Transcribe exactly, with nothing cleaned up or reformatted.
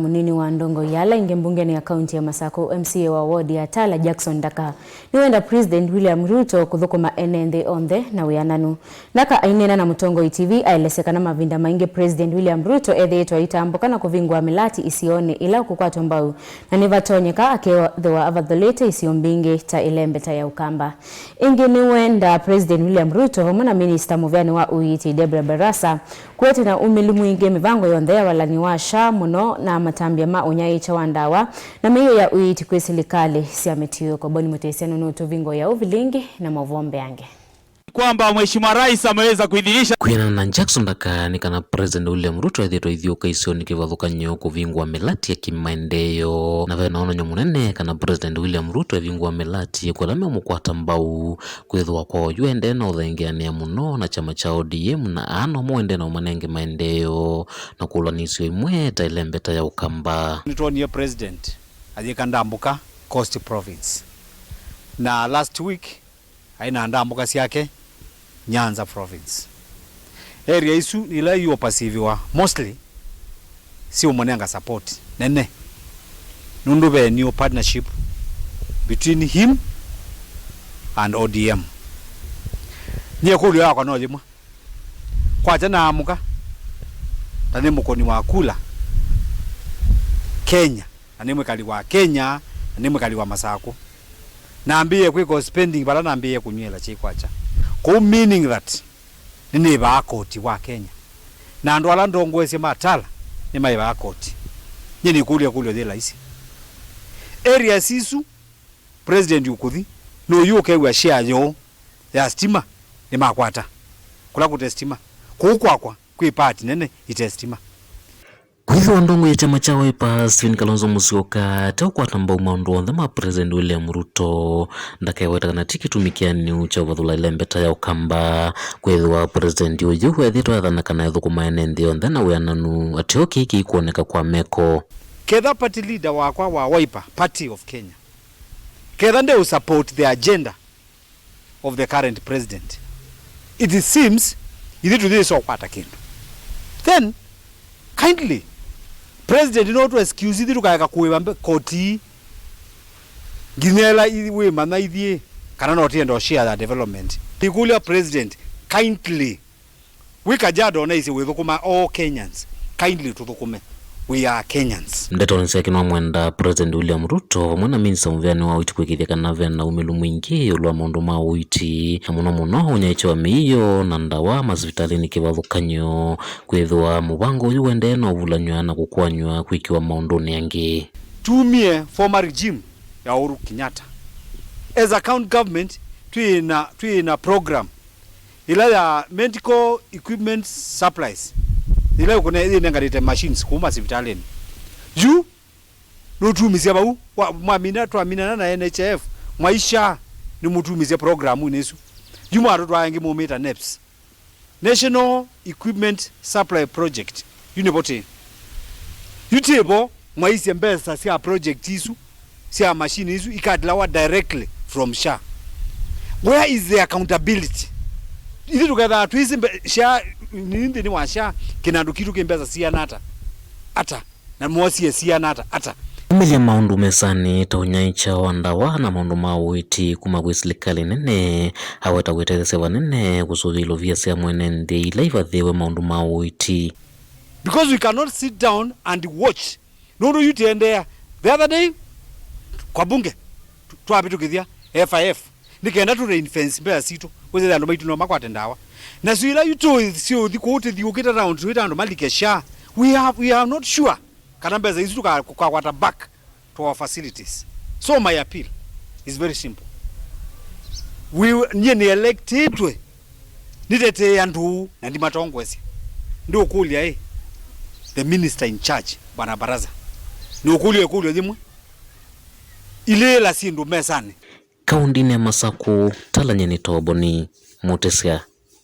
Mũnini wa ndongoi ya ala aingĩ mbungenĩ ya kaunti ya Masaku, M C A wa ward ya Tala, Jackson Ndaka, nĩwenda President William Ruto kũthũkũma ene nthĩ onthe na wĩananu. Ndaka aineena na Mũtongoi T V aelesya kana mavinda maingĩ President William Ruto ethĩĩtwe aitambũka na kũvingũa mĩlati isionĩ ila kũkwatwa mbau, na nĩvatonyeka akethĩwa avathũlĩte isio mbingĩ ta ĩlembeta ya Ũkamba. Ĩngĩ nĩwendaa President William Ruto vamwe na minista mũvĩanĩ wa ũiiti Deborah Barasa kũete na umĩlu mwingĩ mĩvango yonthe ya walani wa SHA mũno na matambya ma ũnyaĩĩkya wa ndawa na mĩio ya ũiiti kwĩ silikalĩ sya mĩtiũko. Boni Mũtĩsya nũnũtũvingũĩa ũvilingi na maũvoo mbeange. Kwamba Mheshimiwa Rais ameweza kuidhinisha. Kwĩanana na Jackson Ndaka nĩ kana President William Ruto ethĩĩtwe aithiũũka isionĩ kĩvathũkany'o kũvingũa mĩlati ya kĩmaendeeo, na ve na wonany'o mũnene kana President William Ruto evingũa mĩlati kwĩ ala meũmũkwata mbau, kwĩthĩwa kwa oyu endee na ũthengeanĩa mũno na kyama kya O D M, na aa nomo endee na ũmanenge maendeeo na kũũlwa nĩ isio imwe ta ĩlembeta ya Ũkamba. Nĩtwonie President ayĩka ndambũka Coast Province, na last week aĩ na ndambũka syake Nyanza Province. Area isu ila iũpasiviwa mostly siũmũnenga support nene, nũndũ ve new partnership between him and O D M. Nyie ĩkũlyo yakwa no yĩmwe, kwakya naamũka, ta nĩ mũkũni wa kula Kenya, na nĩ mwĩkali wa Kenya, na nĩ mwĩkali wa Masakũ. Nambĩĩe kwĩka spending vala nambĩĩe kũnyw'ĩla kyai kwakya. Kũu meaning that nĩnĩvaa koti wa Kenya. Na andũ ala ndongoesye ma Tala nĩmaĩvaa koti. Nyie nĩkũlya ĩkũlyo yĩ laisi. Areas isu President ũkũthi, nũyũ ũkew'a share yoo ya stima nĩmakwata. Kũla kũte stima. Kũu kwakwa kwĩ part nene ite stima. Kwĩthĩwa ndongoi ya kyama kya Wiper, Stephen Kalonzo Musyoka, ateũkwata mbau maũndũ onthe ma President William Ruto, ndakeweta kana ti kĩtumi kĩanĩu kya ũvathũla ĩlembeta ya Ũkamba. Kwĩthĩwa President ũyũ ethĩĩtwe ethana kana ethũkũma ene nthĩ yonthe na wĩananu, ateo kĩĩ kĩikwoneka kwa meko. Ketha party leader wakwa wa Wiper Party of Kenya, ketha ndeũ support the agenda of the current president, it seems ithyĩ tũyĩsa ũkwata kĩndũ. Then kindly, president no tũ excuse ithyĩ tũkaeka kũĩva mbe-, koti nginya ĩla i-, wĩmanya ithyĩ kana no tĩenda share ya development. Ikũlya president, kindly, wĩ Kajiado na ĩsĩ wĩthũkũma all Kenyans, kindly tũthũkũme. We are Kenyans. Ndetonĩ syake no mwenda President William Ruto vamwe na minista mũvĩanĩ wa ũiiti kũĩkĩĩthya kana ve na umĩlu mwingĩ ĩũlũ wa maũndũ ma ũiiti, na mũno mũno ũnyaĩĩkya wa mĩio na ndawa masivitalĩnĩ kĩvathũkany'o, kwĩthĩwa mũvango ũyũ ũendee na ũvulanyw'a na kũkũanyw'a kwĩkĩwa maũndũnĩ angĩ. Tumie former regime ya Uhuru Kenyatta. As a county government, twĩ na, twĩ na program ĩla ya medical equipment supplies, ĩla ĩkũne-, yĩnenganĩte machines kuma sivitalĩnĩ. Yu nũtumisye vau, wa-, mwamina, twaminana na N H I F, mwaisha nĩmũtumisye programu-inĩ ĩsu. Yu mwatũtwaa ĩngĩ mũmĩta neps, National Equipment Supply Project. Yu nĩvo tĩ. Yu tĩ vo mwaisye mbesa sya project isu, sya machine isu ikatilawa directly from SHA. Where is the accountability? Ithyĩ tũkethaa twĩsĩ mbe-, SHA, nĩ nthĩnĩ wa SHA, kĩnandũ kitũ kĩ mbesa siana ata? Ata? Na mosie siana ata? Ata? Umĩlya maũndũ mesanĩ ta ũnyaĩĩkya wa ndawa na maũndũ ma ũiiti kuma kwĩ silikalĩ nene, aweta kwĩtetheesya vanene kũsũvĩa ilovia sya mwene nthĩ ila ivathĩĩwe maũndũ ma ũiiti. Because we cannot sit down and watch. Nũndũ yu tĩendeea. The other day, kwa bunge, tw-, twavĩtũkĩthya F I F, nĩ kenda tũ ring fence mbesa sitũ, wĩsĩthya andũ maitũ no makwate ndawa. Na sio ila yu tũ-, siũthi kũu tũthiũkĩte round, twĩta andũ malike SHA. We have, we are not sure kana mbesa isu tũka-, tũkakwata back to our facilities. So my appeal is very simple. We, nyie nĩ electĩtwe, nĩtetee andũ na ndimatongoesya. Ndĩũkũlya ĩ, the minister in charge, Bwana Baraza, nĩũkũlya ĩkũlyo yĩmwe, ilĩĩla syĩndũ mesanĩ. Kaũndĩnĩ ya Masakũ, Tala nyie nĩ Toboni Mũtĩsya.